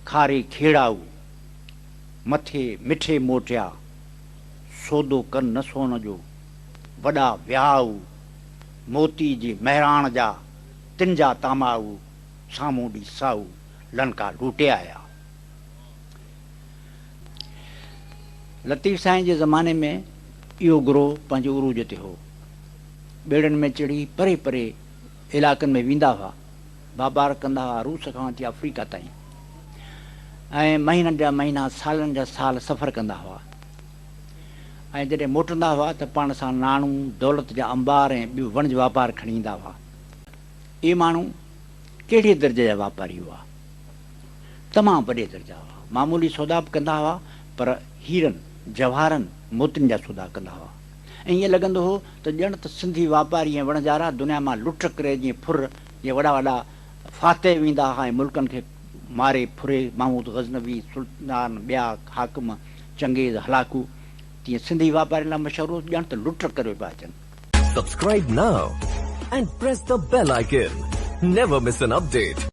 کاري کيڙائو، مٿي مٺي موٽيا، سودو ڪن نه سون جو، وڏا وهائو، موتي جي مهراڻ جا، تن جا تامائو، سامونڊي سائو، لنڪا لوٽي آيا. لطيف سائين جي زماني ۾ اهو گروهه پنهنجي عروج تي هو. ٻيڙن ۾ چڙهي پري پري علائقن ۾ ويندا هئا. واپار ڪندا هئا روس کان وٺي آفريڪا تائين ۽ مهينن جا مهينا سالن جا سال سفر ڪندا هئا ۽ جڏهن موٽندا هئا ته پاڻ سان ناڻو، دولت جا انبار ۽ ٻيو وڻج واپار کڻي ايندا هئا. اهي ماڻهو ڪهڙي درجي جا واپاري هئا؟ تمام وڏي درجا هئا. معمولي سودا به ڪندا هئا پر هيرن، جواهرن، موتين جا سودا ڪندا هئا. ۽ ائين لڳندو هو ته ڄڻ ته سنڌي واپاري ۽ وڻجارا دنيا مان لٽ ڪري جيئن ڦر جيئن وڏا وڏا فاتح ويندا ها ۽ ملڪن کي ماري ڦري محمود غزنوي، سلطان، ٻيا حاڪم، چنگيز، هلاڪو تيئن سنڌي واپارين لاء مشهور هو ڄڻ ته لٽ ڪري پيا اچن. Subscribe now and press the bell icon. Never miss an update.